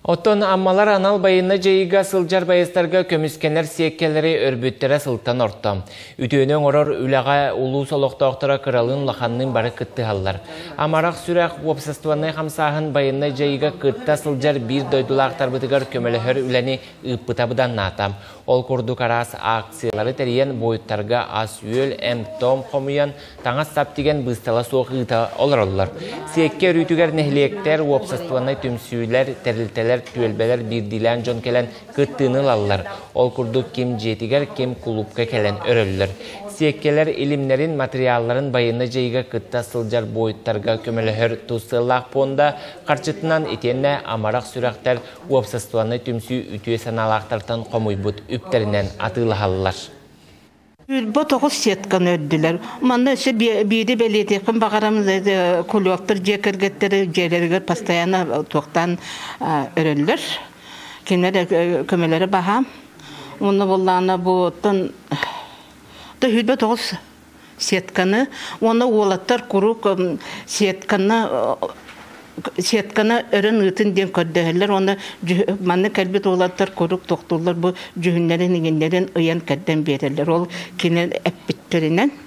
Оттон Аммалар анал байыаннай дьайыыга сылдьар байыастарга көмүскэнэр сиэккэлэри өрбүттэрэ сылтан орто. Үтүөнү оҥорор үлэҕэ улуус олохтоохторо кыралыын-улаханныын бары кыттыһаллар. Амарах сүрэх уопсастыбаннай хамсааһын байыаннай дьайыыга кытта сылдьар биир дойдулаахтарбытыгар көмөлөһөр үлэни ыыппыта быданнаата. Ол курдук араас акциялары тэрийэн буойуттарга ас-үөл, эмп-том хомуйан, таҥас-сап тигэн быыстала суох ыыта олороллор. Сиэккэ өрүүтүгэр нэһилиэктэр, уопсастыбаннай түмсүүлэр, тэрилтэлэр, түөлбэлэр биирдиилээн дьон кэлэн кыттыыны ылаллар. Ол курдук ким дьиэтигэр, ким кулуупка кэлэн өрөллөр. Сиэккэлэр илимнэрин, матырыйаалларын байыаннай дьайыыга кытта сылдьар буойуттарга көмөлөһөр тус сыаллаах пуонда харчытынан итиэннэ амарах сүрэхтэр уопсастыбаннай түмсүү үтүө санаалаахтартан хомуйбут үптэринэн атыылаһаллар. Үрбэ тоҕус сетканы өрдүлэр. Манна өссө биири бэлиэтиэхпин баҕарам кулёктар дьиэ кэргэттэрэ дьиэлэригэр постоянно туохтаан өрөллөр. Кинилэр көмөлөрө баһаам. Уонна буоллаҕына бу оттон 29 сетканы уонна уолаттар куруук сетканы сетканы өрөн ыытын диэн көрдөһөллөр уонна манна кэлбит уолаттар куруук тохтууллар бу дьүһүннэрин иҥиннэрин ыйан кэрдэн биэрэллэр ол кини эппиттэринэн.